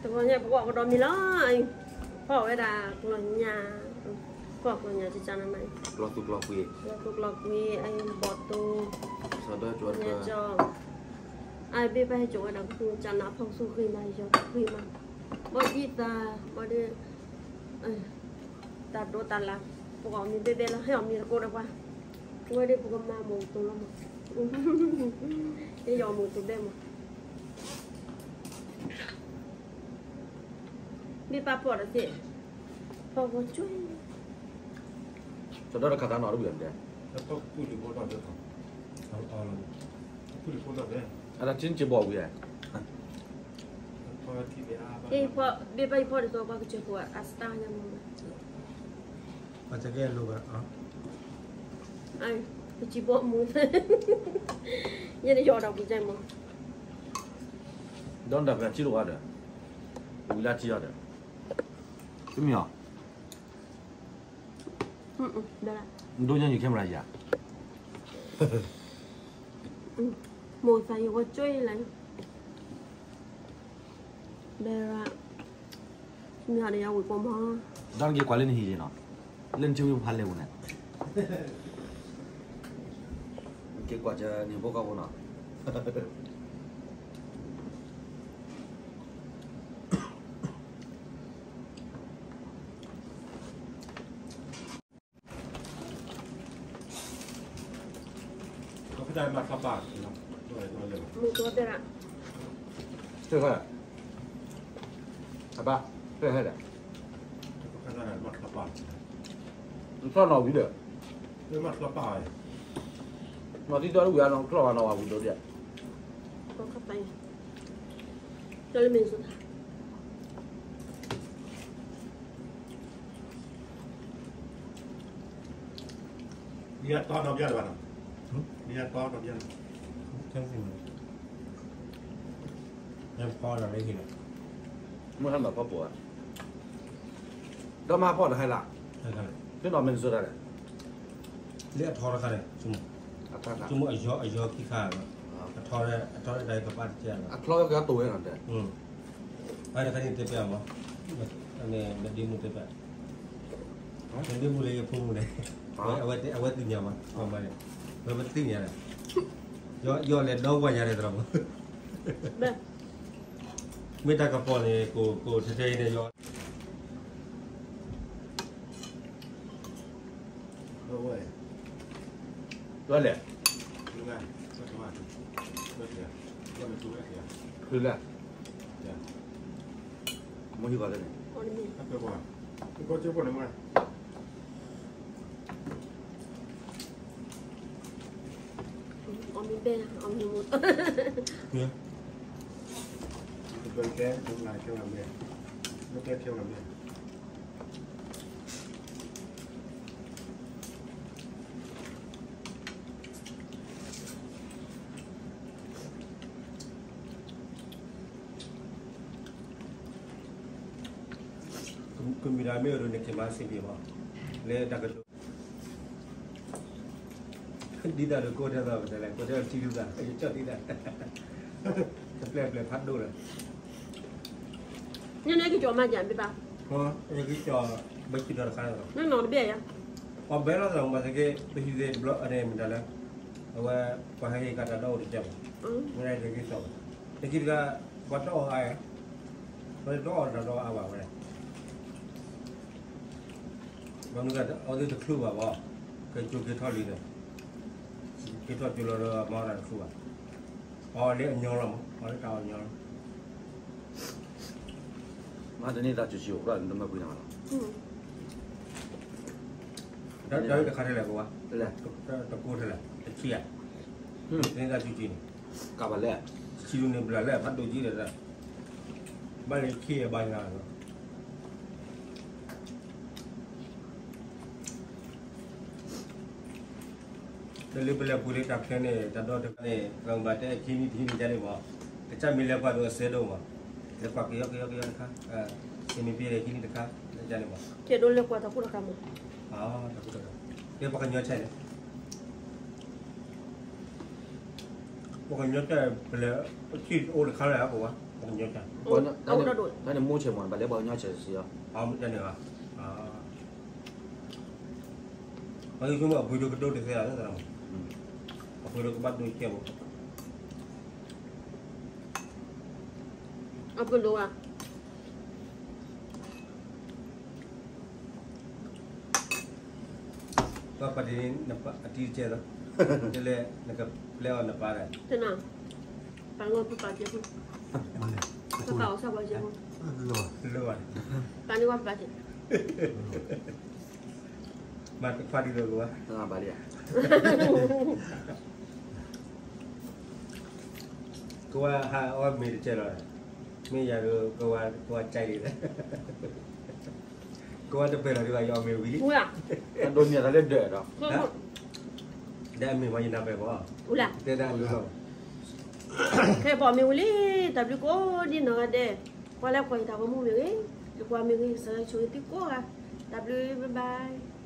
တဂီၤညါပကွၢ်ကဒီးမံၤလီၤ, ဖီၣ်ဝဲဒၣ်ကျီၢ်ညၣ်, ဖီၣ်ကျီၢ်ညၣ်ကကနမး, ကျီၢ်သူကျီၢ်ကွံ, ကျီၢ်သူကျီၢ်ကွံ, အဘီၣ်သိ, စီၤဒၢကၠီ, အဘ့ၣ်ပၢ်ဟဲကၠီဝဲဒၣ်ကကနဖီၣ်ကဆူဃံမး, ယီၤဃံမး, ဘီဒ်သး, ဘီဒ် တၢ်ဒိတၢ်လၢ်, ပကအီၣ်မ့ၤဘဲဘဲလီၤ, ဟဲအီၣ်မ့ၤတကိးဒီးပှၤ, ဝဲဒၣ်ပကမၤမုာ်ကတိၤလီၤမး, ဟဲယီၤမုာ်ကတိၤဘဲမး, မ့ၢ်ပၢ်ဖီၣ်ဒီးသ့ၣ်, ဖီၣ်ကကွၢ်, တဒီတခါသးနီၢ်တဝံၣ်အီၤဒဲး, အတၢ်ထံက့ၤဘီဝံၤဧါ, မ့ၢ်ပၢ်ယဖီၣ်ဒ်သိးပှၤကစၢၢ်ခိၣ်အစတၢ်ညါမး, ပကဲလိာ်ဘၣ်, ပစံးဘီမုာ်, ယဲန့ၣ်ယီၤဒီးပူၤကဲမး, ဒီးတၢ်ဖဲထံလိာ်ဝဲဒီး, ဝံၤလၢထံအီၤဒီး, တမ့ၢ်အီၤ, ဒိညါယ camera ယၤ, မိၢ်သးယဝဲကၠွ့လၢ ဘဲရၣ်, မ့ၢ်ဟးဒီးယဝံၤကိးမး, ဒီးနက့ၤကွၢ်လၢနဟံၣ်ယ့ၣ်နီၤ, လၢနထံဝံၤဖးလဲၢ်ပူၤန့ၣ်, နက့ၤကွၢ်ကၢနဟံၣ်ဖိဃီဖိနီၤ. အဘၣ်, ဟဲဒၣ်, နထီၣ်နီၣ်ဝံၤဒီး, နီၣ်ထံတီၢ်တဝံၤအနီၣ်ကျီၢ်ဘၣ်နီၣ်ဝံၤဒီး, တၢ်လၢမ့ၢ် ယတီနီၣ်ဘၣ်လၢၤဘၣ်နီၤ, ယတီနီၣ်ဘၣ်လၢၤ, ဖီဒီးလၢဟံၣ်လီၤ, မ့ၢ်ဟဲမၤဖီပိၤဧါ, ဒီးမၤဖီတဟဲလၢ်, သ့ၣ်နီၣ်မ့ၢ်နစိတၢ်လဲၣ်, လၢအထီတခါန့ၣ်, ဆိကမိၣ်အယီၤခံခါ, အထီ, အထီတၢ်ကပၣ်တကဲလီၤ, အချီကတိၤဝဲနီၤတဲ, အတခါန့ၣ်တဲပျးမး, မ့ၢ်မဒ့မုၣ်တဲပျး, မဒ့မုၣ်လၢယဖိမုၣ်န့ၣ်, အဝဲသ့ၣ်ညါမး, ဝဲပသ့ၣ်ညါန့ၣ်, ယီၤလဲၤဒီဝါညါန့ၣ်တရၢ်မး, မ့ၢ်တၢ်ကပီၤန့ၣ် ကိးထဲထဲအံၤန့ၣ်ယီၤ လဲၣ်, လဲၣ်, မ့ၢ်ဟံၣ်ကီးလဲၣ်န့ၣ်, အီၣ်မ့ၢ်ဘဲ, အီၣ်မ့ၢ်မ့ၢ်, ဘဲကဲ, ဘဲကဲ, ဘဲကဲ, ကမံၤဒၣ်မ့ၢ်အိၣ်ဒီးန့ၣ် က့ၤမၤစ့ၢ်ကီးဘၣ်, လၢတၢ်ကတိၤ, ဒ်သိးဒီးကိးထဲသိးပတဲလဲၣ်, ကိးထဲထံဒုးသး, ကၠီၣ်ဒ်သး, တပျဲၢ်ပျဲၢ်ဖးဒိၣ်ဒီး, န့ၣ်ကကၠီမးယၤဘၣ်, ကကၠီ, ဘၣ်ကံၣ်ဒီးတခါ, နီၢ်နီၢ်တဘ့ၣ်ယၤ, ပှၤဘဲလီၤသးမးသက့, ပဟံးသ့ၣ်တဘျီန့ၣ်မတၤလဲၣ်, အဝဲ, ပှၤဟဲဟ့ၣ်ကတၢ်ဒီးအိၣ်တကဲဘၣ်, ဝဲဒၣ်တဂ့ၤစီၣ်, တကံၢ်တခါ, ပှၤတအီၣ်အါ, ပှၤတအီၣ်တၢ်ဒီးအါဘၣ်ဝဲ ဘၣ်မနုၤအီၤသ့ၣ်တချုးဘၣ်ဘၣ်, ကကၠိက့ၤထီၣ်လံဒီး, က့ၤထီၣ်ကၠိလီၤဒီးမၤအီၣ်တၢ်တချုးဘၣ်, အီၣ်လၢအညီလီၤမး, အီၣ်လၢတၢ်အီၣ်ညီလီၤ, မၤတန့ၢ်တၢ်စူၤစူၤအိၣ်ဒီးနတမၢကွံာ်နၤဘၣ်လီၤ, တၢ်တခါထဲလဲၣ်ကဝါ, တကိးထဲလဲၣ်, တဆံဧါ, တန့ၢ်တၢ်စူၤစူၤန့ၣ်, ကဘၣ်လဲၣ်, ဆံဒုန့ၣ်ဘျးလဲၣ် ဖးဒိၣ်ကံဒီး, ဘၣ်လၢခံအဘၣ်ညါလီၤ တလၢပလဲၤပူၤလၢတၢ်ချၢန့ၣ် တၢ်ဒီတခါန့ၣ် ပကဘၣ်တဲခံနံၣ်တဟံးန့ၣ်ကန့ၣ်မး, ကစၢ်မ့ၢ်လဲၤပှၤဒိးအစဲဒိၣ်မး, လဲၤပှၤကယီကယီကယီတခါ, စမ့ၢ်ပ့ၤလဲၤခံနံၣ်တခါ, ကန့ၣ်မး, ကဲဒိးလဲၤပှၤတၢ်ကူတၢ်ကၤမး, တၢ်ကူတၢ်ကၤ, ကဲပှၤကညီဆဲးန့ၣ်, ပှၤကညီဆဲး ပလဲၤ ပထံၣ်အိၣ်တခါလၢအကဝါ တၢ်န့ၣ်မိၢ်ဆဲးမး ဘၣ်လဲၤပှၤကညီဆဲးစံးအီၤ, အီၤမ့ၢ်တန့ၣ်ဘၣ်, အီၤဆိကမိၣ်အဘုဒိကဒိတသ့လီၤ, အဘုဒိကဘၣ်ဒိကဲမး, အဘုဒိဧါ ပၢ်ပာ်ဒ်န့ၣ် အတံၤတကဲလီၤ, တလဲၤနကပျဲအီၤနပၢ်ဒီး, တနၤ, ပာ်လီၤပပာ်ကဲဖိ, ပပာ်အီၤစၢ်ပှၤကဲဖိ, ပာ်န့ၢ်ဝဲပပာ်ကဲ, မၤတခွါဒ်သိးကဝါ, ဘၣ်လံဧါ, ကဝါဟးအီၣ်မ့ၤတကဲလီၤ, မ့ၢ်ယၤဒီး ကဝါကၠဲးလံ, ကဝါတပဲာ်လီၤဒံးဘၣ် ယအီၣ်မ့ၤဝံၤလံ, အဒိးန့ၢ်တၢ်လၢဒၢးဒီး, ဒ်အမ့ၢ်မ့ၢ်ယနၢ်ပၢၢ်ဘၣ်, တဲဒၣ်အလိၤလီၤ, ခဲပအီၣ်မ့ၤဝံၤလံ, တၢ်ဘျုးကိးဒ်နီၢ်ဂၤဒဲး, ကွၢ်လၢကွၢ်ယတၢ်ဂီၤမူမ့ၢ်ဂ့ၤ, ယကွၢ်မ့ၢ်ဂ့ၤ ကစၢ်ယွၤဆိၣ်ဂ့ၤသုကိးဂၤ, တၢ်ဘျုး bye bye.